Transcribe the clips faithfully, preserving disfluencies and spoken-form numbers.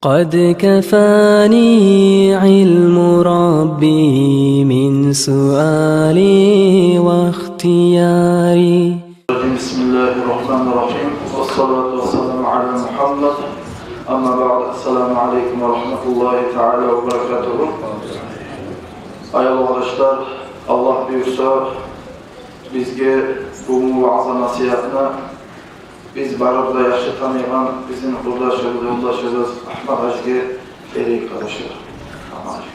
قد كفاني علم ربي من سؤالي واختياري. بسم الله الرحمن الرحيم. والصلاة والسلام على محمد. أما بعد. السلام عليكم ورحمة الله تعالى وبركاته. Аявлу къардашлар, Аллагь буюрса, бизге бугюн ваъза-насигьатны биз барыбыз да яхшы таныйгъан бизин къурдашыбыз, ёлдашыбыз Агьмат гьажиге берейик, къардашлар. Агьмат гьажи.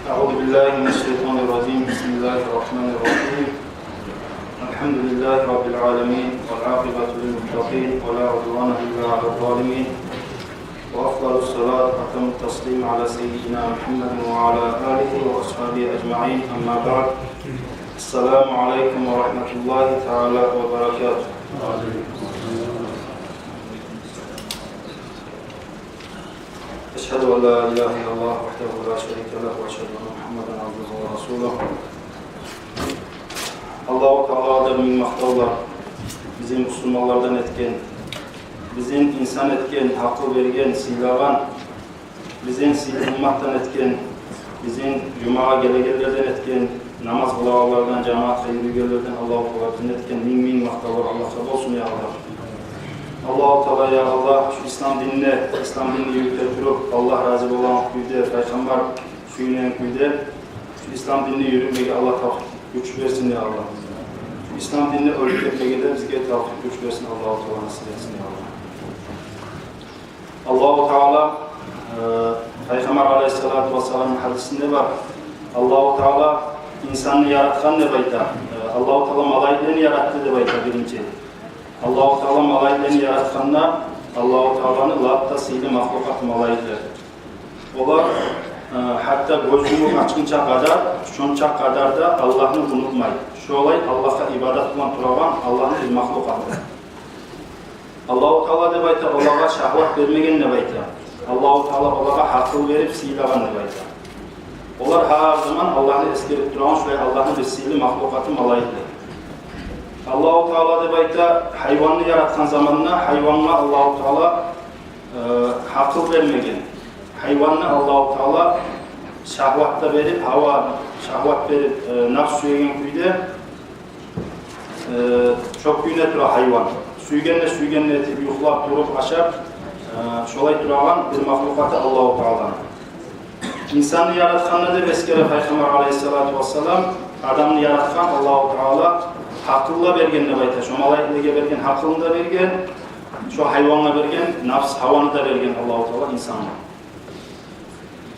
أعوذ بالله من الشيطان الرجيم. بسم الله الرحمن الرحيم. الحمد لله رب العالمين، والعاقبة للمتقين، ولا عدوان إلا على الظالمين، وأفضل الصلاة وأتم التسليم على سيدنا محمد وعلى آله وأصحابه أجمعين. أما بعد. السلام عليكم ورحمة الله تعالى وبركاته. أشهد أن لا إله إلا الله وحده لا شريك له، وأشهد أن محمدا عبده ورسوله. Аллагьу Таалагъа да минг макътавлар, бизин бусурманлардан этген, бизин инсан этген, гьакъыл берген, сыйлагъан, бизин сыйлы умматдан этген, бизин жумагъа гелегенлерден этген, намаз къылагъанлардан, жамаатгъа юрюйгенлерден Аллагьу Таала бизин этген. Минг-минг макътавлар Аллагьгъа болсун, я Аллагь. Аллагьу Таала, я Аллагь, шу ислам динни, ислам динни юрюте туруп, Аллагь рази болагъан кюйде, Пайхаммар сююнеген кюйде шу ислам динни юрютмеге Аллагь тавфикъ, гюч берсин, я Аллагь. Шу ислам динни оьрлетмеге де бизге тавфикъ, гюч берсин, Аллагьу Таала насип этсин, я Аллагь. Аллагьу Таала, э, Пайхаммар алайгьиссалату вассаламны гьадисинде бар. Аллагьу Таала инсанны яратгъан деп айта. Э, Аллагьу Таала малайиклени яратды деп айта биринчи. Аллагьу Таала малайиклени яратгъанда, Аллагьу Тааланы лап да сыйлы махлукъаты малайиклер. Олар, э, гьатта гёз юмуп ачгъынча къадар, шонча къадар да Аллагьны унутмай. Шолай Аллагьгъа ибадат булан турагъан Аллагьны бир махлукъаты. Аллагьу Таала деп айта, олагъа шагьват бермеген деп айта. Аллагьу Таала олагъа гьакъыл берип сыйлагъан деп айта. Олар гьар заман Аллагьны эсгерип турагъан шулай Аллагьны бир сыйлы махлукъаты малайиклер. Аллагьу Таала деп айта, гьайванны яратгъан заманда гьайвангъа Аллагьу Таала, э, гьакъыл бермеген. Гьайванны Аллагьу Таала шагьват да берип, гьава, шагьват берип, э, напс сюеген кюйде, э, шо кюйде тура гьайван. Сюйгенни, сюйгенни этип, юхлап, туруп, ашап, э, шолай турагъан бир махлукъаты Аллагьу Тааланы. Инсанны яратгъанда деп эсгере Пайхаммар алайгьиссалату вассалам, адамны яратгъан Аллагьу Таала, гьакъыл да берген деп айта. Шо малайиклеге берген гьакъылны да берген, шо гьайвангъа берген напс, гьаваны да берген Аллагьу Таала инсангъа.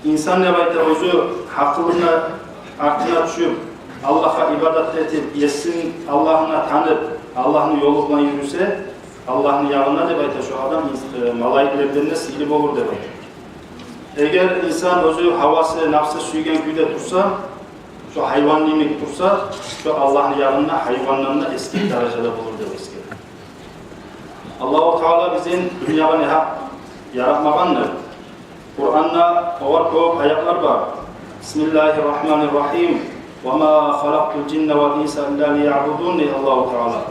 Инсан деп айта, оьзю гьакъылыны артына тюшюп, Аллагьгъа ибадат этип, есин Аллагьны танып, Аллагьны ёлу булан юрюсе, Аллагьны ягъында деп айта, шо адам инс-, э, малайиклерден де сыйлы болур деп айта. Эгер инсан оьзю гьавасы, напсы сюйген кюйде турса, шо гьайван йимик турса, шо Аллагьны ягъында гьайвандан да эсгик даражада болур деп эсгере. Аллагьу Таала бизин дюньягъа негьакъ яратмагъандыр. Къуранда огъар кёп аятлар бар. Бисмиллагьи ррагьмани ррагьим. Ва ма халакътул жинна вал инса илла лиягьбудун, дей Аллагьу Таала.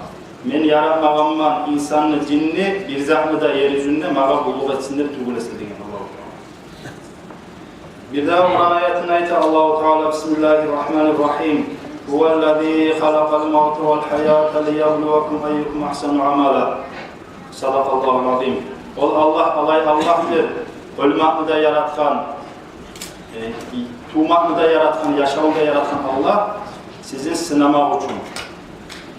Мен яратмагъанман инсанны, жинни бир затны да ер юзюнде магъа къуллукъ этсин деп тюгюл эсе, деген Аллагьу Таала. Бирдагъы Къуран аятында айта Аллагьу Таала, бисмиллагьи ррагьмани ррагьим. Гьуваллази халакъал мавта вал гьаята лияблувакум айюкум агьсану амала. Садакъаллагьул азим. Ол Аллагь алай Аллагьдыр, оьлмекни де яратгъан, э, тувмакъны да яратгъан, яшавну да яратгъан Аллагь сизин сынамакъ учун.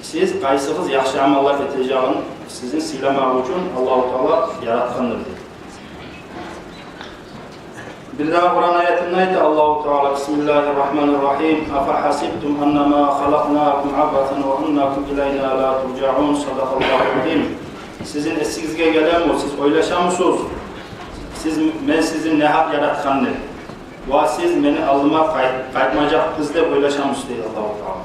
Сиз къайсыгъыз яхшы амаллар этежегин сизин сыйламакъ учун Аллагьу Таала яратгъандыр, дей. Бирдагъы Къуран аятында айта Аллагьу Таала, бисмиллагьи ррагьмани ррагьим. Афагьасибтум аннама халакънакум абасан ва аннакум илайна ла туржаун. Садакъаллагьул азим. Сизин эсигизге гелеми, сиз ойлашамысыз, сиз, мен сизин негьакъ яратгъанны ва сиз мени алдыма къайт-, къайтмажакъсыз деп ойлашамысыз, дей Аллагьу Таала.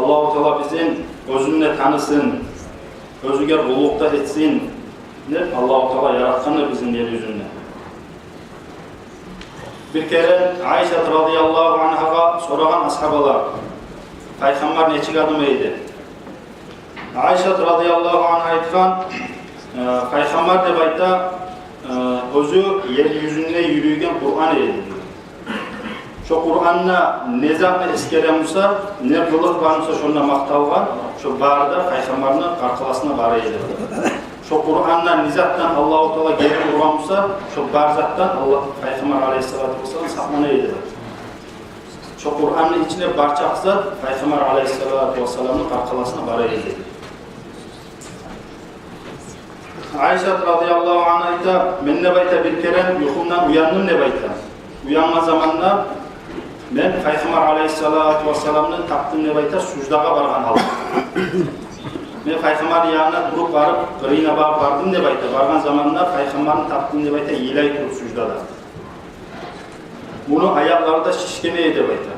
Аллагьу Таала бизин оьзюн де танысын, оьзюне къуллукъ да этсин деп Аллагьу Таала яратгъанды бизин ер юзюнде. Бир керен Айшат радияллагьу ангьагъа сорагъан асгьабалар: «Пайхаммар нечик адам эди?» Айшат радияллагьу ангьа айтгъан: «Э, пайхаммар деп айта, э, оьзю ер юзюнде юрюйген Къуран эди. Шо Къуранда не затны эсгере буса, не къылыкъ бар буса, шонда макъталгъан, шо бары да пайхаммарны къаркъарасына бара эди. Шо Къуранда не затдан Аллагьу Таала гери ургъан буса, шо бар затдан Аллагь, пайхаммар алайгьиссалату вассалам сакълана эди. Шо Къуранны ичинде бар чакъы зат пайхаммар алайгьиссалату вассаламны къаркъарасына бара эди». Айшат радияллагьу ангьа айта: «Мен, деп айта, бир керен юхумдан уяндым, деп айта. Уянгъан заманда мен пайхаммар алайгьиссалату вассаламны тапдым, деп айта, суждагъа баргъан гьалда. Мен пайхаммарны янына туруп барып, къырыйына багъып бардым, деп айта. Баргъан заманда пайхаммарны тапдым, деп айта, йылай туруп суждада. Муну аякълары да шишген эди, деп айта.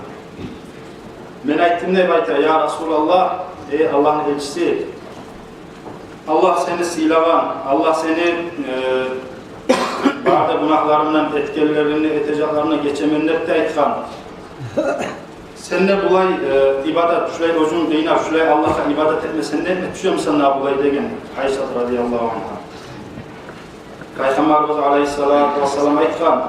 Мен айтдым, деп айта: Я Расулаллагь, эй Аллагьны элчиси, Аллагь сени сыйлагъан, Аллагь сени, э, бары да гюнагьларынгдан, этгенлерингни, этежеклерингни гечемен деп де айтгъан. Сен де булай, э, ибадат, шулай оьзюнг къыйнап, шулай Аллагьгъа ибадат этме, сен де этме тюшемисен дагъы булай?» — деген Айшат радияллагьу ангьа. Пайхаммарыбыз алайгьиссалату вассалам айтгъан: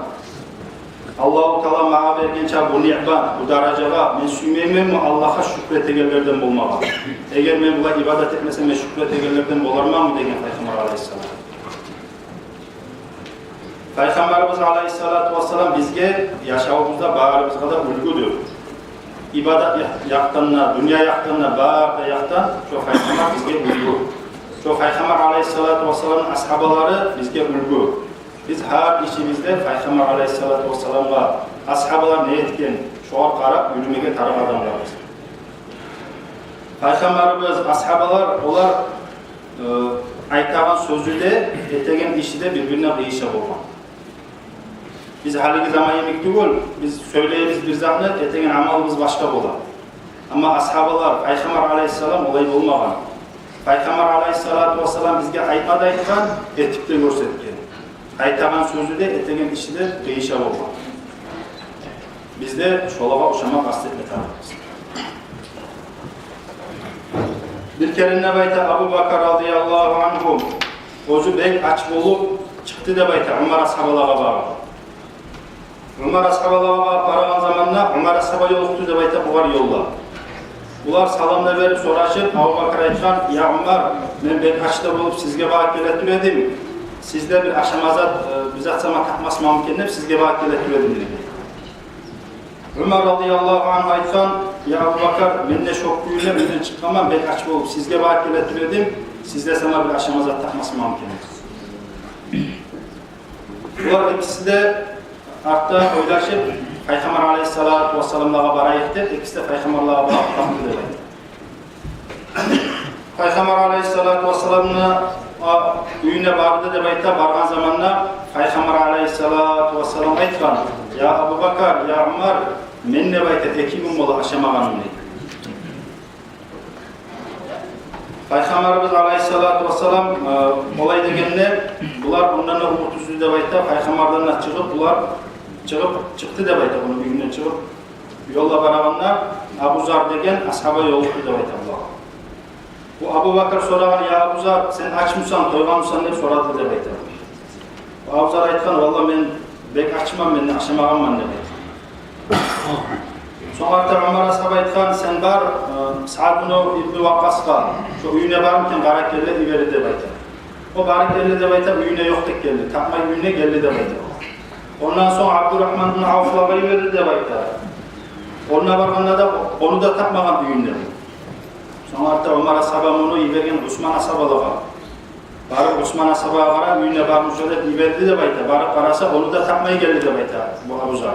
«Аллагьу Таала магъа берген чакъы бу ниъмат, бу даражагъа мен сюймейменми Аллагьгъа шюкюр этегенлерден болмагъа? Эгер мен булай ибадат этмесем, мен шюкюр этегенлерден боларманмы?» — деген Пайхаммар алайгьиссалам. Пайхаммарыбыз алайгьиссалату вассалам бизге, яшавубузда барыбызгъа да уьлгюдюр. Ибадат я-, якъдан да, дюнья якъдан да, бары да якъдан шо Пайхаммар бизге уьлгю. Шо Пайхаммар алайгьиссалату вассаламны асгьабалары бизге уьлгю. Биз гьар ишибизде Пайхаммар алайгьиссалату вассаламгъа асгьабалар не этген, шогъар къарап юрюмеге тарыкъ адамларбыз. Пайхаммарыбыз, асгьабалар, олар, э, айтагъан сёзю де, этеген иши де бир-бирине къыйыша болгъан. Биз гьалиги заман йимик тюгюл, биз сёйлейбиз бир затны, этеген амалыбыз башгъа бола. Амма асгьабалар, Пайхаммар алайгьиссалам олай болмагъан. Пайхаммар алайгьиссалату вассалам бизге айтма да айтгъан, этип де гёрсетген. Айтагъан сёзю де, этеген иши де къыйыша болгъан. Биз де шолагъа ошама къаст этме тарыкъбыз. Бир керен, деп айта, Абубакар радияллагьу ангьу оьзю бек ач болуп чыкъды, деп айта, Умар асгьабалагъа багъып. Умар асгьабалагъа багъып барагъан заманда Умар асгьаба ёлукъду, деп айта, бугъар ёлда. Булар салам да берип, сорашып, Абубакар айтгъан: «Я Умар, мен бек ач да болуп сизге багъып геле тура эдим. Сизде бир ашама зат, э, бир зат сама тапмасмамы экен деп сизге багъып геле тура эдим», — деген. Умар радияллагьу ангьу айтгъан: «Я Абубакар, мен де шо кюйде уьйден чыкъгъанман, бек ач болуп сизге багъып геле тура эдим, сизде сама бир ашама зат тапмасмамы экен». Булар экиси де артда ойлашып, Пайхаммар алайгьиссалату вассаламлагъа барайыкъ деп, экиси де Пайхаммарлагъа багъып бакъды, деп айта. Пайхаммар алайгьиссалату вассаламны, а, уьюне барды, деп айта. Баргъан заманда Пайхаммар алайгьиссалату вассалам айтгъан: «Я Абубакар, я Умар, мен, деп айта, эки гюн бола ашамагъаным», — дей. Пайхаммарыбыз алайгьиссалату вассалам, э, олай дегенде, булар ондан да умут уьздю, деп айта, Пайхаммардан да чыгъып, булар чыгъып, чыкъды, деп айта, ону уьюнден чыгъып, ёлда барагъанда Абу Зар деген асгьаба ёлукъду, деп айта, булагъа. Бу Абубакар сорагъан: «Я Абу Зар, сен ачмысан, тойгъанмысан?» — деп сорады, деп айта. Абу Зар айтгъан: «Валлагь, мен бек ачман, мен ашамагъанман», — деп айта. Сонг артда Умар асгьаба айтгъан: «Сен бар, э, Саад бну Ибну Вакъкъасгъа, шо уьюне барып, сен къарап гел де йибер», — деп айта. О барып гелди, деп айта, уьюне ёкъ деп гелди, тапмай уьюне гелди, деп айта. Ондан сонг Абдурагьман бну Авфлагъа йиберди, деп айта. Онда баргъанда да, ону да тапмагъан уьюнде. Сонг артда Умар асгьаба муну йиберген Усман асгьабалагъа. Барып Усман асгьабагъа къарап, уьюне бармыша деп йиберди, деп айта. Барып къараса, ону да тапмай гелди, деп айта, бу Абу Зар.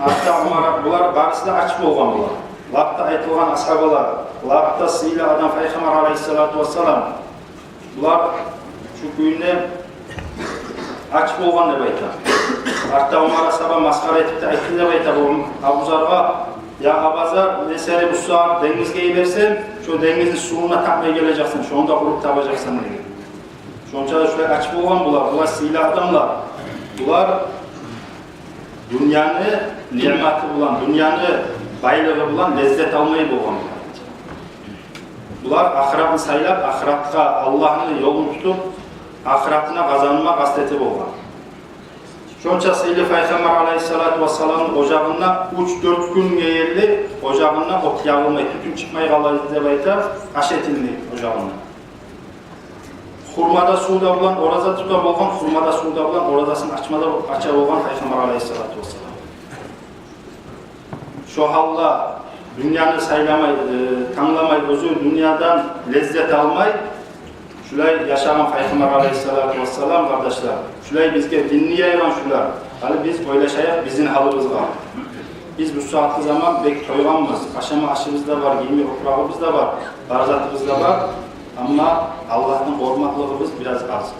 Артда Умар, булар барысы да ач болгъан булар. Лап да айтылгъан асгьабалар, лап да сыйлы адам Пайхаммар алайгьиссалату вассалам. Булар шу кюйде ач болгъан, деп айта. Артда Умар асгьаба масхара этип де айтды, деп айта, бу Абу Заргъа: «Я Абазар, мен сени бу сагьат денгизге йиберсем, шо денгизни сувуна тапмай гележексен, шонда къуруп табажакъсан», — деген. Шонча да шулай ач болгъан булар, булар сыйлы адамлар. Булар дюньяны ниъматы булан, дюньяны байлыгъы булан леззет алмай болгъан булар. Булар ахыратны сайлап, ахыратгъа, Аллагьны ёлун тутуп, ахыратына къазанма къаст эте болгъан. Шонча сыйлы Пайхаммар алайгьиссалату вассаламны ожагъында уьч-дёрт гюнге ерли ожагъында от ягъылмай, тютюн чыкъмай къала эди деп айта, аш этилмей ожагъында. Хурмада, сувда булан ораза тута болгъан, хурмада, сувда булан оразасын ачма да, ача болгъан Пайхаммар алайгьиссалату вассалам. Шо гьалда дюньяны сайламай, э, тангламай, оьзю дюньядан леззет алмай, шулай яшагъан Пайхаммар алайгьиссалату вассалам, къардашлар. Шулай бизге динни яйгъан шулар. Гьали биз ойлашайыкъ бизин гьалыбызгъа. Биз бу сагьатгъы заман бек тойгъанбыз. Ашама ашыбыз да бар, гийме опурагъыбыз да бар, бар затыбыз да бар. Амма Аллагьдан къоркъмакълыгъыбыз бираз аз.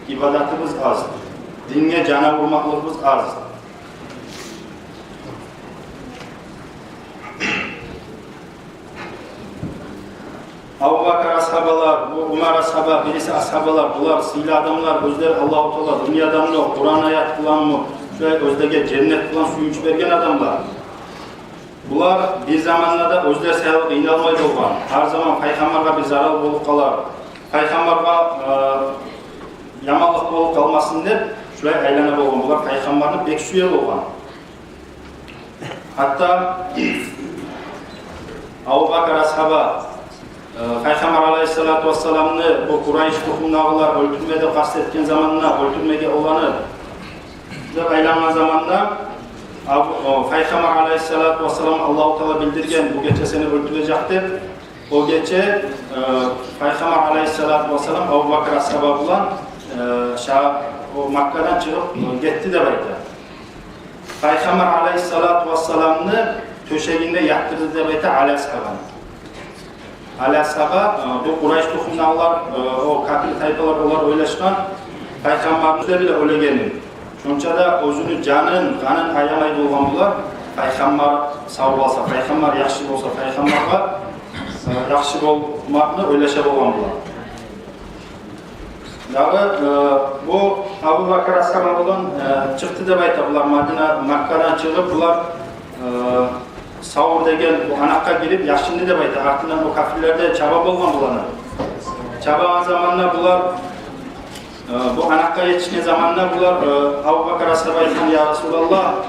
Ибадатыбыз аз. Динге жан урмакълыгъыбыз аз. Абубакар асгьабалар, бу Умар асгьаба, бириси асгьабалар, булар сыйлы адамлар, оьзлер Аллагьу Таала дюньядан да Къуран аят буланмы, шулай оьзлеге женнет булан сююнч берген адамлар. Булар бир заманда да оьзлер саялы къыйналмай болгъан. Гьар заман Пайхаммаргъа бир зарал болуп къалар, Пайхаммаргъа, э, яманлыкъ болуп къалмасын деп, шулай айлана болгъан. Булар Пайхаммарны бек сюе болгъан. Гьатта Абубакар асгьаба, э, Пайхаммар алайгьиссалату вассаламны бу Къурайш тухумдагъылар оьлтюрме деп къаст этген заманда, оьлтюрмеге оланы деп айлангъан заманда, Абу, о, Пайхаммар алайгьиссалату вассалам, Аллагьу Таала билдирген, бу гече сени оьлтюрежек деп. О гече, э, Пайхаммар алайгьиссалату вассалам Абубакар асгьаба булан, э, ша-, о Маккадан чыгъып, э, гетди деп айта. Пайхаммар алайгьиссалату вассаламны тёшегинде ятдырды деп айта Али асгьабаны. Али асгьаба, э, бу Къурайш тухумдагъылар, э, о капир тайпалар, олар ойлашгъан, Пайхаммарны оьзлер биле оьлегенин. Шонча да оьзюню жанын, къанын аямай болгъан булар, Пайхаммар сав къалса, Пайхаммар яхшы болса, Пайхаммаргъа, э, яхшы болмакъны ойлаша болгъан булар. Дагъы, э, бу Абубакар асгьаба булан, э, чыкъды деп айта булар Мадина, Маккадан чыгъып, булар, э, Савр деген бу анакъгъа гирип яшынды деп айта. Артындан о капирлер де чаба болгъан буланы. Чабагъан заманда булар, э, бу анакъгъа етишген заманда булар, э, Абубакар асгьаба айтгъан: «Я Расулаллагь,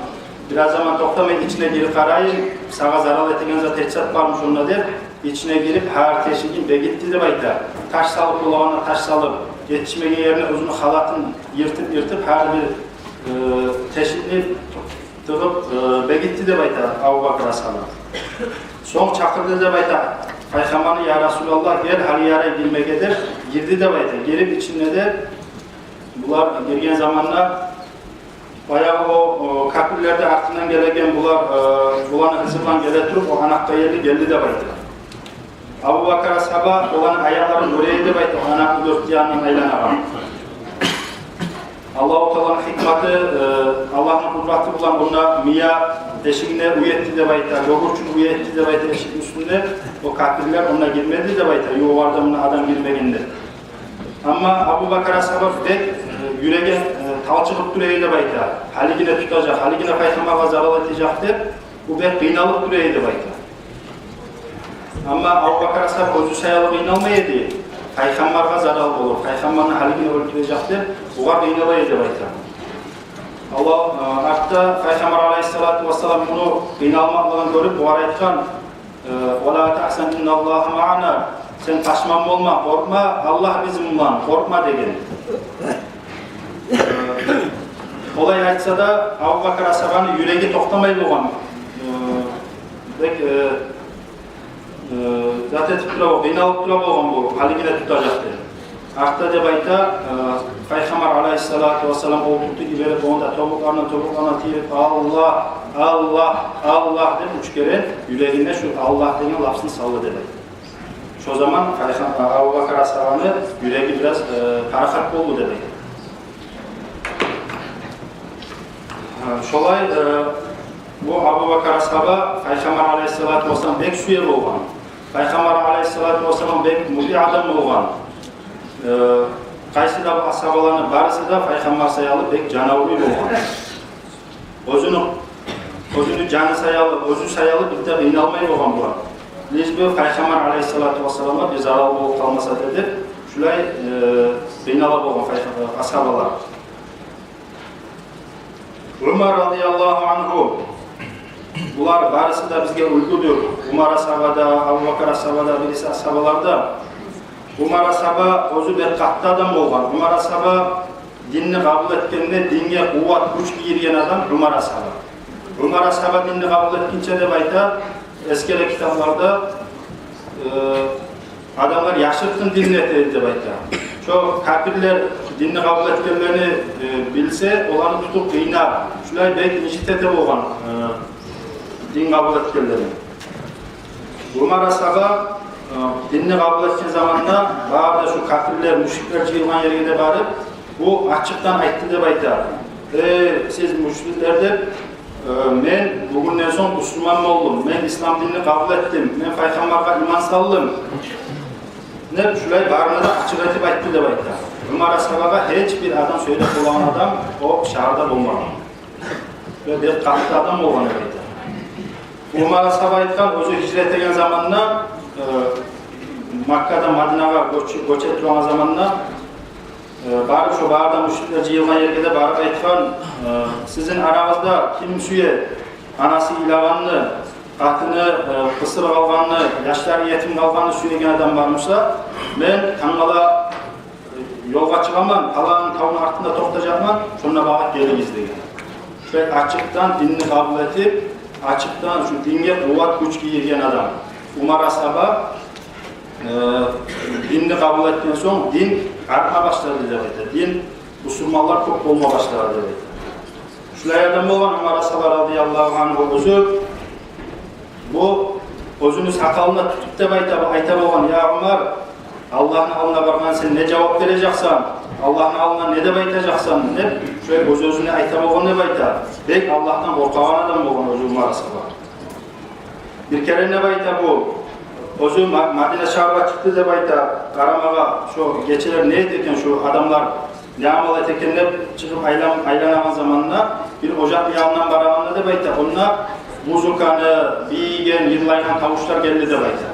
бираз заман токъта, мен ичине гирип къарайым, сагъа зарал этеген зат, гьеч зат бармы шонда?» — деп, ичине гирип, гьар тешигин бегитди деп айта. Таш салып, болагъанда таш салып, етишмеген ерине оьзюню халатын йыртып-йыртып, гьар бир, э, тешикни тыгъып, э, бегитди деп айта Абубакар асгьаба. Сонг чакъырды деп айта Пайхаммарны: «Я Расулаллагь, гел, гьали ярай гирмеге», — деп гирди деп айта. Гирип ичинде де, булар гирген заманда, баягъы о, о капирлер де артындан гелеген, булар, э, буланы гьызы булан геле туруп, о анакъгъа ерли гелди деп айта. Абубакар асгьаба оланы аякъларын гёре эди деп айта, анакъны дёрт янындан айланагъан. Аллагьу Тааланы гьикматы, э, Аллагьны къудраты булан онда мия эшигине уьй этди деп айта, гёгюрчюн уьй этди деп айта эшикни уьстюнде. О капирлер онда гирмеди деп айта, ювукъларда мунда адам гирмегенде. Амма Абубакар асгьаба бек, э, юреги, э, талчыгъып тура эди деп айта. Гьалигине тутажакъ, гьалигине Пайхаммаргъа зарал этежек деп, бу бек къыйналып тура эди деп айта. Амма Абубакар асгьаба оьзю саялы къыйналмай эди. Пайхаммаргъа зарал болур, Пайхаммарны гьалигине оьлтюрежек деп, бугъар къыйнала эди деп айта. Аллагь, э, артда Пайхаммар алайгьиссалату вассалам муну къыйналмакълыгъын гёрюп, бугъар айтгъан: «Э, ва ла тагьзан, инналлагьа маъана». «Сен пашман болма, къоркъма, Аллагь бизин булан, къоркъма», — деген. Э, олай айтса да, Абубакар асгьабаны юреги токътамай болгъан. Э, бек, э, э, зат этип тура, къыйналып тура болгъан бу, гьалигине тутажакъ деп. Артда деп айта, э, Пайхаммар алайгьиссалату вассалам олтуртду, йиберип, онда тобукъларына, тобукъларына тийип, «Аллагь, Аллагь, Аллагь» деп уьч керен юрегине шу «Аллагь» деген лапсны салды деп айта. Шо заман Пайхам-, Абубакар асгьабаны юреги бираз, э, парахат болду деп айта. Э, шолай, э, Бу Абубакар асгьаба Пайхаммар алайгьиссалату вассалам бек сюе болгъан. Пайхаммар алайгьиссалату вассалам бек мутиъ адам болгъан. Э, къайсы да бу асгьабаланы барысы да Пайхаммар саялы бек жан авруй болгъан. Оьзюню, оьзюню жаны саялы, оьзю саялы бир де къыйналмай болгъан булар. Лишь бы Пайхаммар алайгьиссалату вассаламгъа бир зарал болуп къалмаса деп, шулай, э, къыйнала болгъан Пайхаммар, асгьабалар. Умар радияллагьу ангьу. Булар барысы да бизге уьлгюдюр. Умар асгьаба да, Абубакар асгьаба да, бириси асгьабалар да. Умар асгьаба оьзю бек къатты адам болгъан. Умар асгьаба динни къабул этгенде, динге къуват, гюч гийирген адам Умар асгьаба. Умар асгьаба динни къабул этгинче деп айта, эсгере китапларда, э, адамлар яшыртгъын динни эте эди деп айта. Шо капирлер динни къабул этгенлерин, э, билсе, оланы тутуп къыйнап, шулай бек инжите болгъан, э, дин къабул этгенлерин. Умар асгьаба, э, динни къабул этген заманда бары да шу капирлер, мушриклер жыйылгъан ерге де барып, бу ачыкъдан айтды деп айта. Эй, сиз мушриклер деп, э, мен бугюнден сонг бусурман болдум, мен ислам динни къабул этдим, мен Пайхаммаргъа иман салдым деп, шулай барына да ачыкъ этип айтды деп айта. Умар асгьабагъа гьеч бир адам сёйлеп болагъан адам о шагьарда болмагъан. Ва бек къатты адам болгъан деп айта. Умар асгьаба айтгъан, оьзю гьижрат этеген заманда, э, Маккадан Мадинагъа гёч-, гёч этип турагъан заманда, э, барып, шо бары да мушриклер жыйылгъан ерге де барып айтгъан, э, сизин арагъызда ким сюе анасы йылагъанны, къатыны, э, къысыр къалгъанны, яшлары етим къалгъанны сюеген адам бар буса, мен тангала ёлгъа чыгъаман, палан тавну артында токътажакъман, шонда багъып гелигиз деген. Шулай ачыкъдан динни къабул этип, ачыкъдан шу динге къуват, гюч гийирген адам. Умар асгьаба, э, динни къабул этген сонг, дин артма башлады деп айта. Дин, бусурманлар кёп болма башлады деп айта. Шулай адам болгъан Умар асгьаба радияллагьу ангьу оьзю. Бу оьзюню сакъалына тутуп деп айта, бу айта болгъан: «Я Умар, Аллагьны алдына баргъанда сен не жавап бережексен? Аллагьны алдына не деп айтажакъсан?» — деп, шулай оьз-оьзюне айта болгъан деп айта. Бек Аллагьдан къоркъагъан адам болгъан оьзю Умар асгьаба. Бир керен деп айта бу, оьзю Ма-, Мадина шагьаргъа чыкъды деп айта, къарамагъа, шо гечелер не эте экен шо адамлар, не амал эте экен деп чыгъып айлан-, айланагъан заманда, бир ожакъны янындан барагъанда деп айта, онда музыканы, бийиген, йырлайгъан тавушлар гелди деп айта.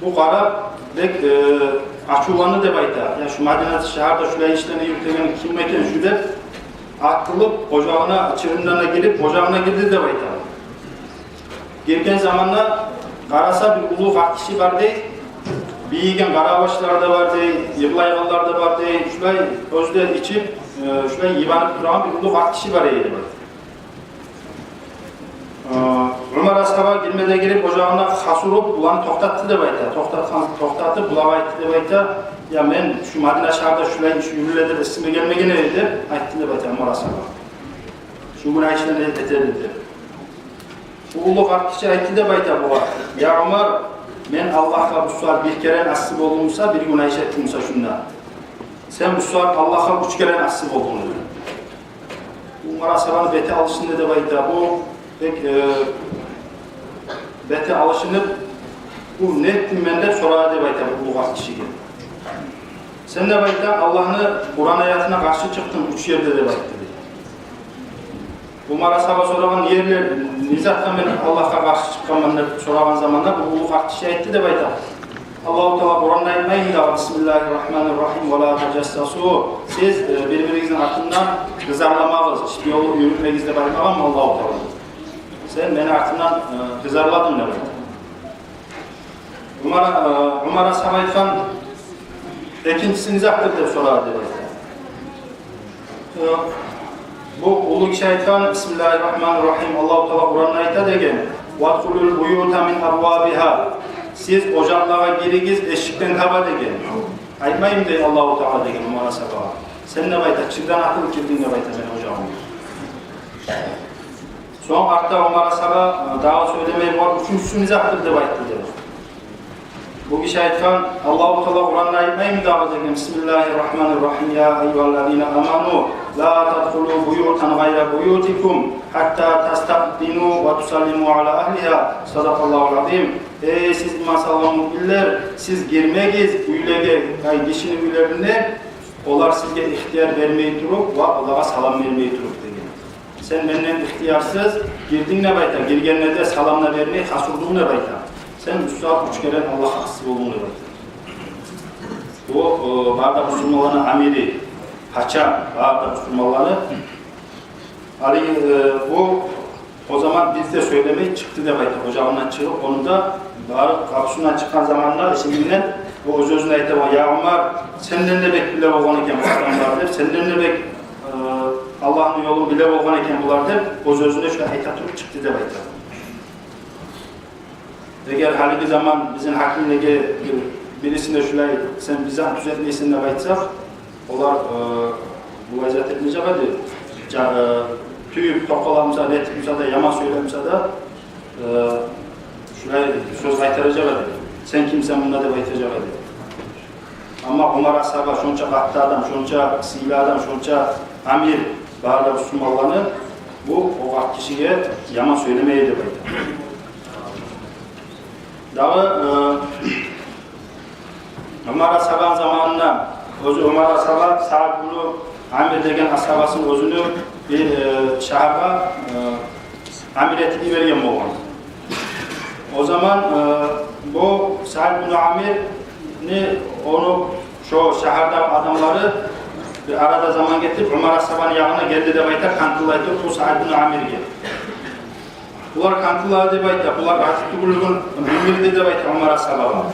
Бу къарап, бек, э, ачувланды деп айта. «Я, шу Мадина шагьарда шулай ишлени юрютеген ким экен шу?» — деп, атылып, ожагъына, чырымдан да гирип, ожагъына гирди деп айта. Гирген заманда къараса, бир уллу къарт гиши бар дей, бийиген къарабашлар да бар дей, йырлайгъанлар да бар дей, шулай оьзю де ичип, э, шулай йыбанып турагъан бир уллу къарт гиши бар эди деп айта. Э, Умар асгьаба гирме де гирип, ожагъына хас уруп, буланы токътатды деп айта. Токътатгъан, токътатып, булагъа айтды деп айта: «Я, мен шу Мадина шагьарда шулай иш юрюле деп эсиме гелмеген эди», — деп айтды деп айта Умар асгьаба. «Шу гюнагь ишлени эте эди», — деп. Бу уллу къарт гиши айтды деп айта бугъар: «Я Умар, мен Аллагьгъа бу сагьат бир керен асси болдум буса, бир гюнагь иш этдим буса шунда, сен бу сагьат Аллагьгъа уьч керен асси болдунг», — деди. Умар асгьабаны бети алышынды деп айта. Бу бек, э, бети алышынып: «Бу не этдим мен?» — деп сорады деп айта бу уллу къарт гишиге. «Сен, — деп айта, — Аллагьны Къуран аятына къаршы чыкъдынг уьч ерде», — деп айтды дей. Умар асгьаба сорагъан: «Не ерлер, не затгъа мен Аллагьгъа къаршы чыкъгъанман?» — деп сорагъан заманда, бу уллу къарт гиши айтды деп айта: «Аллагьу Таала Къуранда айтмаймы дагъы: Бисмиллагьи ррагьмани ррагьим, ва ла тажассасу, сиз, э, бир-биригизни артындан къызарламагъыз, шпионлукъ юрютмегиз деп айтмагъанмы Аллагьу Таала? Сен мени артымдан, э, къызарладынг», — деп айта. Умар, э, Умар асгьаба айтгъан: «Экинчиси не затдыр?» — деп сорады деп айта. Э, бу уллу гиши айтгъан: «Бисмиллагьи ррагьмани ррагьим, Аллагьу Таала Къуранда айта, — деген, — вадхулул буюта мин абвабигьа, сиз ожакълагъа гиригиз эшикден таба, — деген. — Айтмаймы дей Аллагьу Таала, — деген, — Умар асгьабагъа, сен, — деп айта, — чырдан атылып гирдинг, — деп айта, — мени ожагъыма». Сонг артда Умар асгьаба, э, дагъы сёйлемей, бугъар: «Уьчюнчюсю не затдыр?» — деп айтды деп. Бу гиши айтгъан: «Аллагьу Таала Къуранда айтмаймы дагъы, — деген, — Бисмиллагьи ррагьмани ррагьим, я айюгьаллазина аману, لا تدخلوا بيوتا غير بيوتكم حتى تستأنسوا وتسلموا على أهلها. صدق الله العظيم. Эй, сиз иман салгъан муъминлер, сиз гирмегиз уьйлеге, ай, гишини уьйлерине, олар сизге ихтияр бермей туруп ва олагъа салам бермей туруп, деген. Сен менден ихтиярсыз гирдинг деп айта, гиргенде де салам да бермей, хас урдунг деп айта. Сен уьч сагьат, уьч керен Аллагьгъа асси болдунг деп айта. Бу, э, бары да бусурманланы амири, пача, бары да бусурманланы. Гьали, э, бу о заман бир де сёйлемей чыкъды деп айта. Ожагъындан чыгъып, ону да барып, къапусундан чыкъгъан заманда эшигинден бу оьз-оьзюне айта: «Я Умар, сенден де бек биле болгъан экен бу адамлар», — деп, «сенден де бек, э, Аллагьны ёлун биле болгъан экен булар», — деп, оьз-оьзюне шулай айта туруп чыкъды деп айта. Эгер гьалиги заман бизин гьакимлеге бир, бирисине шулай: «Сен бизин тюзетмейсен», — деп айтсакъ, олар, э, булай зат этмежек эди. Жа-, э, тюйюп, токъаламса, нетип буса да, яман сёйлемсе де, э, шулай сёз къайтаражакъ эди. «Сен кимсен мунда?» — деп айтажакъ эди. Амма Умар асгьаба шонча къатты адам, шонча сыйлы адам, шонча амир бары да бусурманланы, бу о къарт гишиге яман сёйлемей эди деп айта. Дагъы, э, Умар асгьабаны заманында, оьзю Умар асгьаба Саад бну Амир деген асгьабасын оьзюню бир, э, шагьаргъа, э, амир этип йиберген болгъан. О заман, э, бу Саад бну Амирни, ону шо шагьардагъы адамлары бир арада заман гетип, Умар асгьабаны ягъына гелди деп айта, къантыллай туруп бу Саад бну Амирге. Булар къантыллады деп айта, булар рази тюгюллюгюн билдирди деп айта Умар асгьабагъа.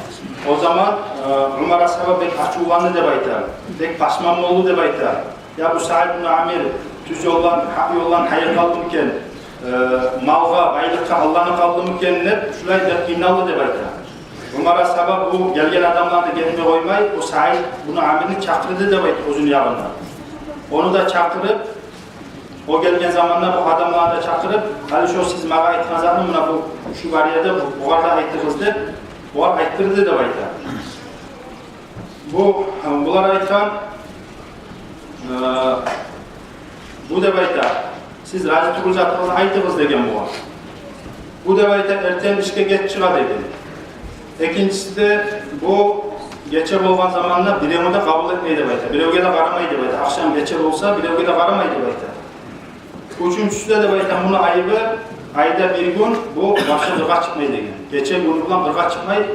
О заман, э, Умар асгьаба бек ачувланды деп айта, бек пашман болду деп айта. Я бу Саад бну Амир тюз ёлдан, гьакъ ёлдан тайып къалдымы экен, э, малгъа, байлыкъгъа алданып къалдымы экен деп, шулай деп къыйналды деп айта. Умар асгьаба бу гелген адамланы гетме къоймай, о Саад бну Амирни чакъырды деп айта оьзюню ягъына. Ону да чакъырып, о гелген заманда бу адамланы да чакъырып: «Гьали шо сиз магъа айтгъан затны муна бу, шу бар ерде, бу, бугъар да айтыгъыз», — деп, бугъар айтдырды деп айта. Бу, булар айтгъан, э, бу деп айта: «Сиз рази тюгюл затыгъызны айтыгъыз», — деген бугъар. Бу деп айта: «Эртен ишге геч чыгъа», — деген. Экинчиси де, бу гече болгъан заманда биревню де къабул этмей деп айта, биревге де къарамай деп айта. Ахшам, гече болса, биревге де къарамай деп айта. Уьчюнчюсю де деп айта, муну айыбы, айда бир гюн бу башы къыргъа чыкъмай деген. Гече-гюн булан къыргъа чыкъмай,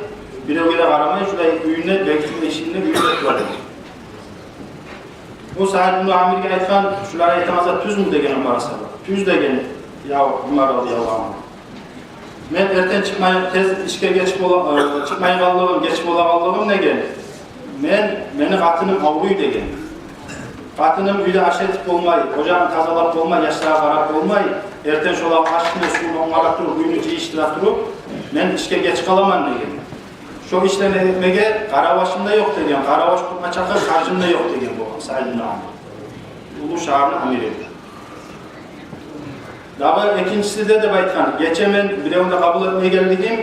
биревге де къарамай, шулай уьюнде, бегитген эшигинде, уьюнде тура деген. Бу Саад бну Амирге айтгъан: «Шулар айтагъан зат тюзмю?» — деген Умар асгьаба. «Тюз», — деген, я Умар радияллагьу ангьу. «Мен эртен чыкъмай, тез ишге геч бола, э, чыкъмай къаллыгъым, геч бола къаллыгъым, — деген, — мен, мени къатыным авруй, — деген. — Къатыным уьйде аш этип болмай, ожагъын тазалап болмай, яшлагъа къарап болмай, эртен шолагъа ашны, сувун онгарып туруп, уьюню жыйышдыра туруп, мен ишге геч къаламан, — деген. — Шо ишлени этмеге къарабашым да ёкъ, — деген, — къарабаш тутма чакъы харжым да ёкъ», — деген болгъан Саад бну Амир. Уллу шагьарны амири. Дагъы экинчиси де деп айтгъан: «Гече мен биревню де къабул этмей гелдигим,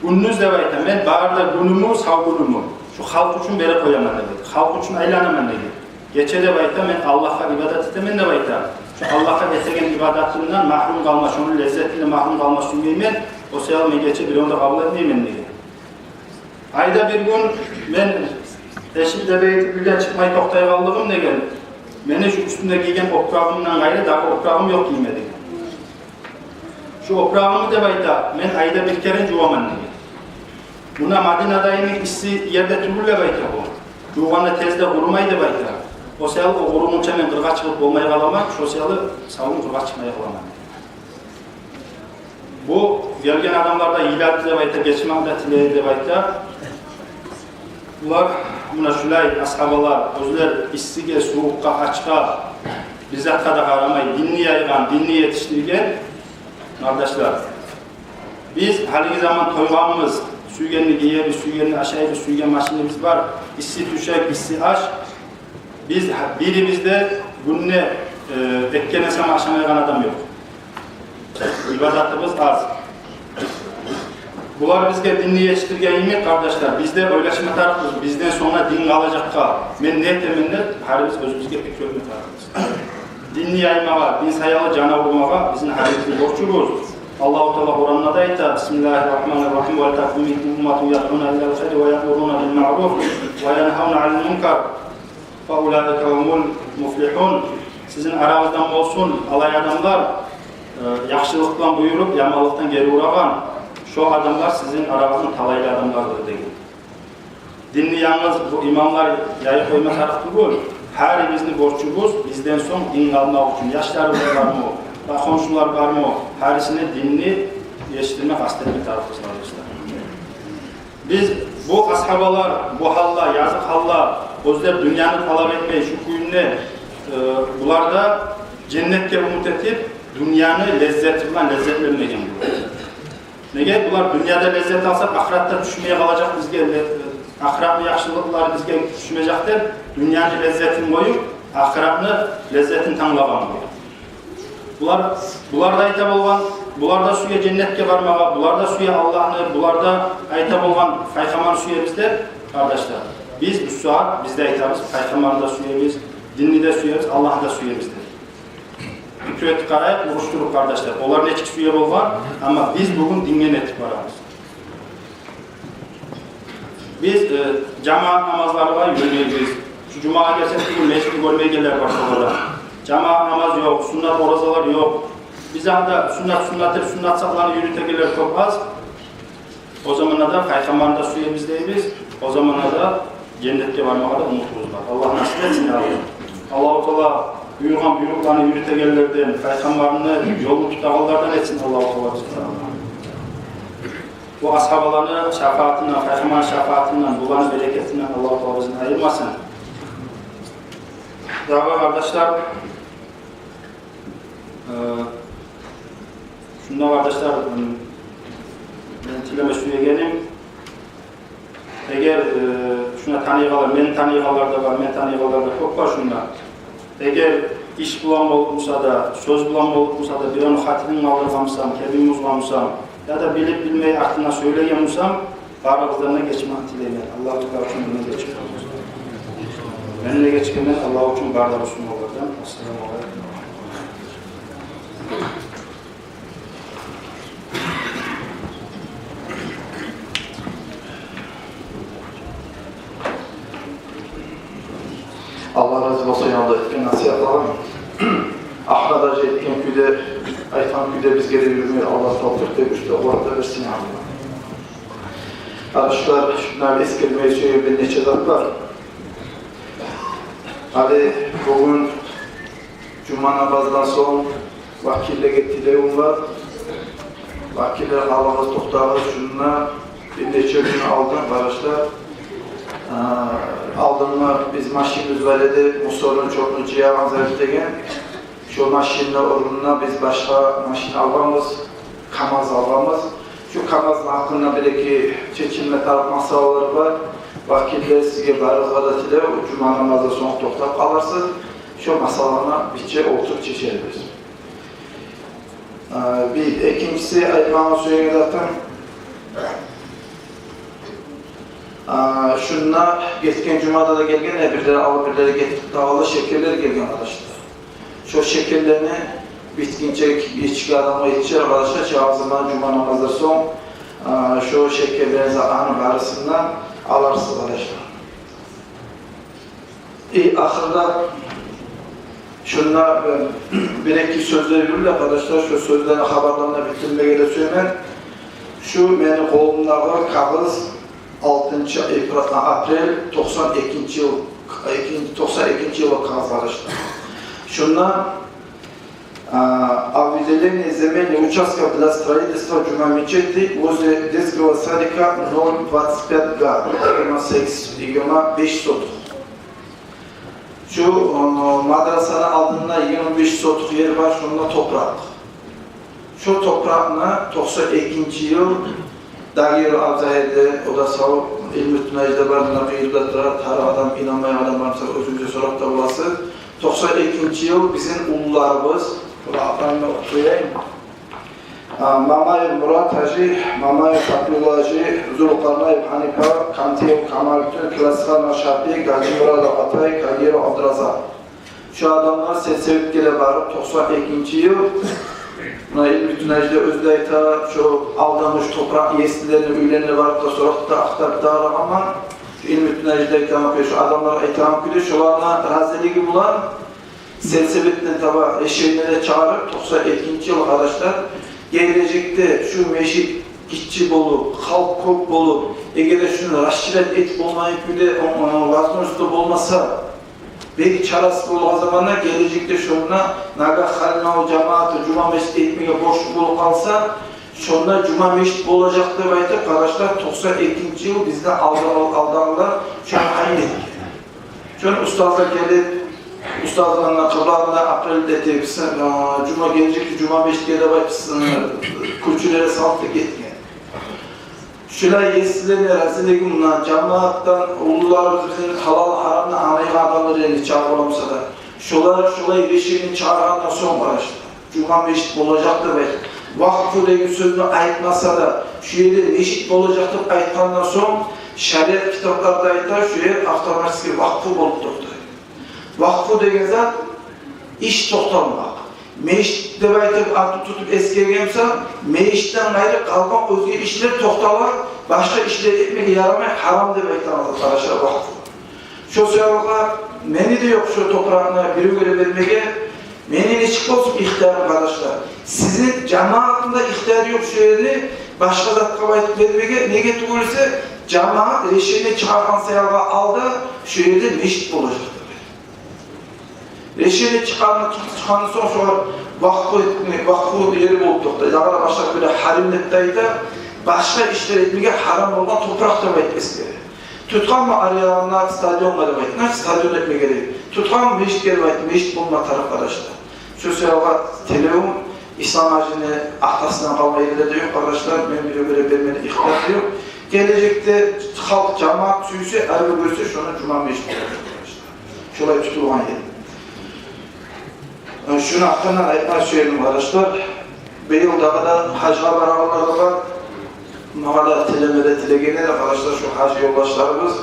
гюндюз, — деп айта, — мен бары да гюнюмню, сав гюнюмню шу халкъ учун берип къояман, — деп айта, — халкъ учун айланаман, — деген. — Гече, — деп айта, — мен Аллагьгъа ибадат этемен, — деп айта, — шу Аллагьгъа этеген ибадатымдан магьрюм къалма, шону леззетинден магьрюм къалма сюймеймен, о саялы мен гече биревню де къабул этмеймен», — деген. «Айда бир гюн мен эшикде бегитип, уьйден чыкъмай токътай къаллыгъым, — деген, — мени шу уьстюмде гийген опурагъымдан къайры дагъы опурагъым ёкъ гийме, — деген. — Шу опурагъымны, — деп айта, — мен айда бир керен жуваман, — деген. — Муна Мадинада йимик исси ерде тюгюл, — деп айта, — бу. Жувгъанда тез де къурумай, — деп айта. — О саялы о къуругъунча мен къыргъа чыгъып болмай къаламан, шо саялы сав гюн къыргъа чыкъмай къаламан». Бу гелген адамлар да йылады деп айта, гечмек де тиледи деп айта. Булар, муна шулай асгьабалар, оьзлер иссиге, сувукъгъа, ачгъа, бир затгъа да къарамай, динни яйгъан, динни етишдирген, къардашлар. Биз гьалиги заман тойгъанбыз, сюйгенни гиебиз, сюйгенни ашайбыз, сюйген машинабыз бар, исси тюшек, исси аш. Биз гьа-, бирибиз де гюнде, э, эккенде сама ашамайгъан адам ёкъ. Ибадатыбыз аз. Булар бизге динни етишдирген йимик, къардашлар, биз де ойлашма тарыкъбыз, бизден сонг да дин къалажакъгъа мен не этемен деп, гьарибиз оьзюбюзге пикру этме тарыкъбыз. Динни яймагъа, дин саялы жан авуртмагъа бизин гьарибизни борчубуз. Аллагьу Таала Къуранда да айта: «Бисмиллагьи ррагьмани ррагьим. Вал такун минкум умматун ядъуна илал хайри ва яъмуруна бил маъруф ва янхавна анил мункар». «Фа улаика гьумул муфлигьун». Сизин арагъыздан болсун алай адамлар, э, яхшылыкъ булан буюруп, яманлыкъдан гери урагъан. Шо адамлар сизин арагъыздан талайлы адамлардыр деген. Динни янгыз бу имамлар яйып къойма тарыкъ тюгюл. Гьарибизни борчубуз, бизден сонг дин къалмакъ учун, яшларыбыз бармы, ва хоншулар бармы, гьарисине динни етишдирме къаст этме тарыкъбыз, къардашлар. Биз бу асгьабалар, бу гьалла, языкъ гьалла, оьзлер дюньяны талап этмей, шу кюйде, э, булар да женнетге умут этип, дюньяны леззети булан леззетленмеген булар. Неге? Булар дюньяда леззет алсакъ, ахыратда тюшмей къалажакъ бизге, э, ахыратны яхшылыкълары бизге тюшмежек деп, дюньяны леззетин къоюп, ахыратны леззетин танглагъан булар. Булар, булар да айта болгъан, булар да сюе женнетге бармагъа, булар да сюе Аллагьны, булар да айта болгъан, пайхаммарны сюебиз деп, къардашлар. Биз бу сагьат биз де айтабыз, пайхаммарны да сюебиз, динни де сюебиз, Аллагьны да сюебиз деп. Пикру этип къарайыкъ, уруштуруп, къардашлар. Олар нечик сюе болгъан, амма биз бугюн динге нетип барабыз. Биз, э, жамаат намазларына юрюмейбиз. Шу жумагъа гелсек, бугюн межитни гёрмейгенлер бар шолардан. Жамаат намаз ёкъ, суннат оразалар ёкъ. Биз анда суннат, суннат деп, суннат затланы юрютегенлер кёп аз. О заманда да пайхаммарны да сюебиз дейбиз. О заманда да женнетге бармагъа да умутубуз бар. Аллагь насип этсин, я Аллагь. Аллагьу Таала буюргъан буйрукъланы юрютегенлерден, пайхаммарны ёлун тутагъанлардан этсин Аллагьу Таала бизин. Бу асгьабаланы шапаатындан, пайхаммарны шапаатындан, буланы берекетинден Аллагьу Таала бизин айырмасын. Дагъы, къардашлар, э, шунда, къардашлар, м, мен тилеме сюегеним, эгер, э, шуну таныйгъанлар, мени таныйгъанлар да бар, мени таныйгъанлар да кёп бар шунда. Эгер иш булан болуп буса да, сёз булан болуп буса да, биревню хатирин къалдыргъан бусам, кепин бузгъан бусам, яда билип-билмей артындан сёйлеген бусам, барыгъыздан да гечмекни тилеймен. Аллагь бизлер учун мени де гечсин. Мени де гечгенмен, Аллагь учун бары да бусурманлардан. Ассаламу алейкум. Аллагь рази болсун, я Аллагь, этген насигьатлардан. Ахырда да этген кюйде, айтгъан кюйде бизге де юрюме Аллагь тавфикъ да, гюч де, къуват да берсин, я Аллагь. Къардашлар, шунда эсгермеге сюеген бир нече зат бар. Гьали бугюн жума намаздан сонг вакиллеге тилевюм бар. Вакиллер, къалагъыз, токътагъыз, шунда бир нече гюн алдын, къардашлар, а, алдынгъы биз машинибиз бар эди, мусорну, чёпню жыягъан зат деген. Шо машинни орнуна биз башгъа машин алгъанбыз, КамАЗ алгъанбыз. Шо КамАЗны гьакъында бир-эки чечилме тарыкъ масъалалар бар. Вакиллер, сизге барыгъызгъа да тилев, жума намаздан сонг токътап къаларсыз. Шо масъаланы бирче олтуруп чечербиз. А, бир, экинчиси, айтмагъа сюеген затым, а, шунда гетген жумада да гелген, э, бирлери алып, бирлери гетип къалды, шекерлер гелген, къардашлар. Шо шекерлени битгинче гечген адамгъа етишер, къардашлар, чыгъагъан заман жума намаздан сонг, а, шо шекерлени, затланы барысын да аларсыз, къардашлар. И ахырда шунда, э, бир-эки сёзлер юрюле, къардашлар, шо сёзлени хабарларын да битдирмеге де сюемен. Шу мени къолумдагъы кагъыз алтынчы апре-, апрель токъсан экинчи йыл, экин-, токъсан экинчи йыл кагъыз, къардашлар. Шунда, а, о выделении земельных участков для строительства Жума мечети возле детского садика ноль двадцать пять га, йигирма сегиз, йигирма беш сотух. Шу, э, мадрасаны алдында йигирма беш сотух ер бар, шонда топуракъ. Шо топуракъны токъсан экинчи йыл Дагир Абзагьирде, о да сав, Илмутдин гьажи де бар, муна къыйырда тура, тарыкъ адам, инанмайгъан адам бар буса, оьзюгюзге сорап да боласыз. Токъсан экинчи йыл бизин уллуларыбыз, бура апамны окъуяйым. А, Мамаев Мурат-гьажи, Мамаев Сапиюлла-гьажи, Зулкъарнаев Гьанипа, Камтиев Камалутдин, Класханов Шапи, Гьажимурадов Атай, Кагиров Абдуразакъ. Шу адамлар Сельсоветге де барып, токъсан экинчи йыл, муна Илмутдин-гьажи де оьзю де айта, шу алданмыш топуракъ есилерини уьйлерине барып да сорап да, ахтарып да къарагъанман. Шу Илмутдин-гьажи де айтагъан кюйде, шу адамлар айтагъан кюйде, шоланы разилиги булан Сельсоветден таба решение де чыгъарып, токъсан экинчи йыл, къардашлар, гележекде шу межит гиччи болуп, халкъ кёп болуп, эгер де шуну расширять этип болмайгъан кюйде, о-, о-, возможность болмаса, бек чарасыз болгъан заманда, гележекде шонда нагагь Халимбеков жамиаты жума межит этмеге борчлу болуп къалса, шонда жума межит болажакъ деп айтып, къардашлар, токъсан экинчи йыл бизде алдан, алданлар шону къайын этген. Шону устазлар гелип, устазларына, къыблагъа апрелде этип, а, жума, гележекде жума межитге деп айтып, а, кюрчюлер салып да гетген. Шулай есилени разилиги булан, жамиатдан уллуларыбыз бизин гьалал-гьарамны англайгъан адамлар, яни, чакъы болмаса да, шолар шолай решение чыгъаргъандан сонг, къардашлар, жума межит болажакъ деп айтып, вакъфу деген сёзню айтмаса да, шу ерде межит болажакъ деп айтгъандан сонг, шариат китапларда айта, шу ер автоматически вакъфу болуп токътай. Вакъфу деген зат — иш токъталмакъ. Межит деп айтып, атын тутуп эсгерген буса, межитден къайры къалгъан оьзге ишлер токътала, башгъа ишлер этмеге ярамай, гьарам деп айтагъан зат, къардашлар, вакъфу. Шо саялы мени де ёкъ шо топуракъны биревге де бермеге. Мени нечик болсун ихтиярым, къардашлар? Сизин жамиатны да ихтияры ёкъ шо ерни башгъа затгъа айтып бермеге. Неге тюгюл эсе, жамиат решение чыгъаргъан саялы алда шо ерде межит болажакъ деп. Решение чыкъгъан, чыкъгъан сонг, шолар вакъфу, вакъфу ери болуп токътай. Дагъы да башгъа бир гьарам деп де айта, башгъа ишлер этмеге гьарам болгъан топуракъ деп айтып эсгере. Тутгъанмы аренагъа, стадионгъа деп айтып, значит, стадион этме герек. Тутгъанмы межитге деп айтып, межит болма тарыкъ, къардашлар. Шо саялы тилевюм, Ислам-гьажини атасындан къалгъан ерлер де ёкъ, къардашлар, мен биревге де бермеге ихтиярым ёкъ. Гележекде халкъ, жамиат сюйсе, арив гёрсе, шону жума межит болажакъ, къардашлар. Шолай тутулгъан ер. Шуну гьакъындан айтма сюе эдим, къардашлар. Быйыл дагъы да гьажгъа барагъанлар да бар. Магъа да тилеме де тилегенлер, къардашлар, шу гьаж ёлдашларыбыз,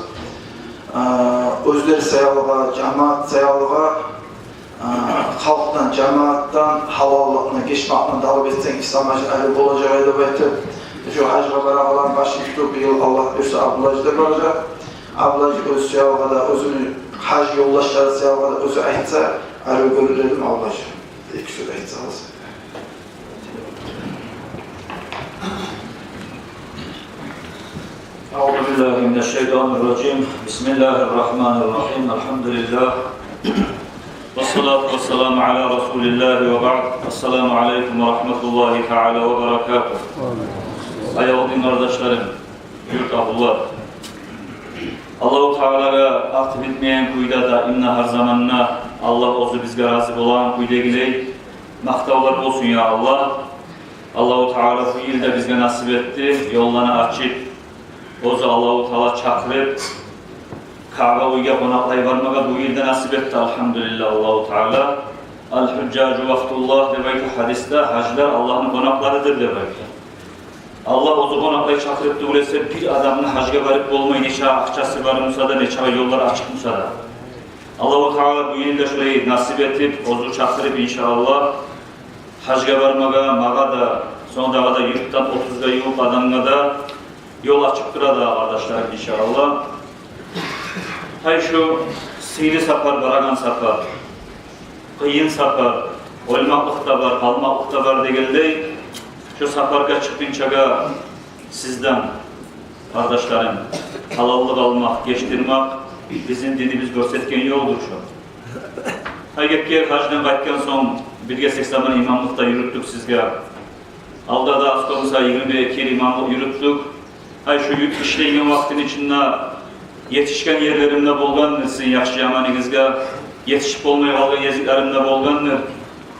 а, оьзлер саялы, жамиат саялы, а, халкъдан, жамиатдан гьалаллыкъны, гечмекни талап этсенг, Ислам-гьажи арив болажакъ эди деп айтып, шу гьажгъа барагъанланы башын тутуп, быйыл, Аллагь буюрса, Абдулгьажи де баражакъ. Абдулгьажи оьзю саялы да, оьзюню гьаж ёлдашлары саялы да оьзю айтса, арив гёрюр эдим, Абдулгьажи. Эки сёз айтсагъыз. أعوذ بالله من الشيطان الرجيم. بسم الله الرحمن الرحيم. الحمد لله. والصلاة والسلام على رسول الله وبعد. السلام عليكم ورحمة الله تعالى وبركاته. Аявлу дин къардашларым, юрт агьлулар. Аллагьу Таалагъа арты битмейген кюйде, даимде, гьар заманда Аллагь оьзю бизге рази болагъан кюйдегилей макътавлар болсун, я Аллагь. Аллагьу Таала бу йыл да бизге насип этди, ёлланы ачып, оьзю Аллагьу Таала чакъырып, Каъба уьйге къонакълай бармагъа бу йыл да насип этди, альгьамдулиллагь, Аллагьу Таала. «Аль-гьужжажу вафдуллагь» деп айта гьадисде, гьажлар Аллагьны къонакъларыдыр деп айта. Аллагь оьзю къонакълай, чакъырып тюгюл эсе, бир адамны гьажгъа барып болмай, нече акъчасы бар буса да, нече ёллар ачыкъ буса да. Аллагьу Таала бу йыл да шулай насип этип, оьзю чакъырып, иншааллагь, гьажгъа бармагъа магъа да, сонг дагъы да юртдан отузгъа ювукъ адамгъа да ёл ачып тура дагъы, къардашларым, иншааллагь. Гьай, шу сыйлы сапар, барагъан сапар, къыйын сапар, оьлмакълыкъ да бар, къалмакълыкъ да бар дегенлей, шу сапаргъа чыкъгъынчагъа сизден, къардашларым, гьалаллыкъ алмакъ, гечдирмек бизин динибиз гёрсетген ёлдур шу. Гьай, гетген гьаждан къайтгъан сонг, биргесек заман имамлыкъда юрютдюк сизге. Алда да аз кёп буса йигирма эки йыл имамлыкъ юрютдюк. Гьай, шу ю-, ишлейген вакътини ичинде етишген ерлерим де болгъандыр сизин яхшы-яманыгъызгъа, етишип болмай къалгъан ерлерим де болгъандыр.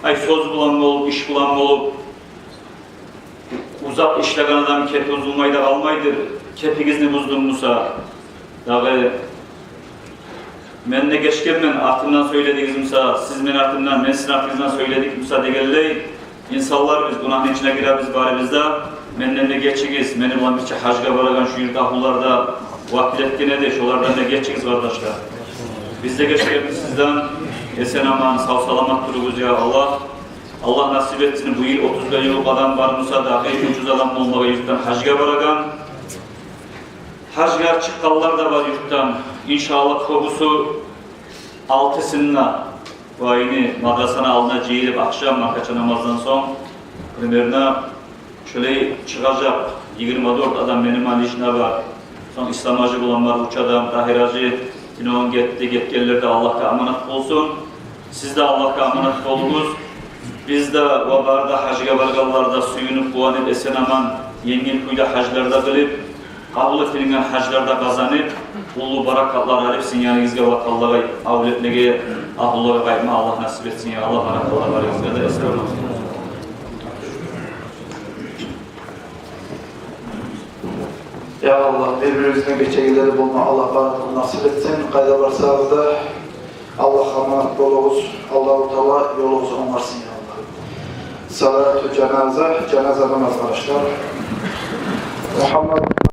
Гьай, сёз булан болуп, иш булан болуп, узакъ ишлеген адам кепи бузулмай да къалмайдыр. Кепигизни буздум буса, дагъы мен де гечгенмен, артымдан сёйледигиз буса, сиз мени артымдан, мен сизин артыгъыздан сёйледик буса дегенлей, Инсанлар биз, гюнагьны ичине гиребиз барыбыз да. Менден де гечигиз, мени булан бирче гьажгъа барагъан шу юрт агьлулар да вакил этген эди, шолардан да гечигиз, къардашлар. Биз де гечгенбиз сизден. Эсен-аман, сав-саламат туругъуз, я Аллагь. Аллагь насип этсин, бу йыл отуз беш йыл адам бар буса да, энг учуз адам болмагъа юртдан гьажгъа барагъан. Гьажгъа чыкъгъанлар да бар юртдан. Иншааллагь, кёбюсю алтысында ва ини мадрасаны алдына жыйылып, ахшам маркача намаздан сонг, примерно, шолай чыгъажакъ йигирма дёрт адам, мени булан лично бар. Сонг Ислам-гьажи булан бар уьч адам, Тагьир-гьажи, иногъун гетди, гетгенлер де Аллагьгъа аманат болсун. Сиз де Аллагьгъа аманат болугъуз. Биз де ва бары да гьажгъа баргъанлар да сююнюп, къуванып, эсен-аман, енгил кюйде гьажлар да къылып, къабул этилинген гьажлар да къазанып, уллу баракатлар алып, сизин яныгъызгъа, ватанлагъа, авлетлеге, агьлулагъа къайтма Аллагь насип этсин, я Аллагь. Баракаллагь барыгъызгъа да, эсен-аман. Я Аллагь, бир-бирибизге гечегенлер болма Аллагь баракаллагь насип этсин. Къайда барсагъыз да, Аллагьгъа аманат болугъуз. Аллагьу Таала ёлугъузну онгарсын, я Аллагь. Салату жаназа, жаназа намаз, къардашлар. Мугьаммад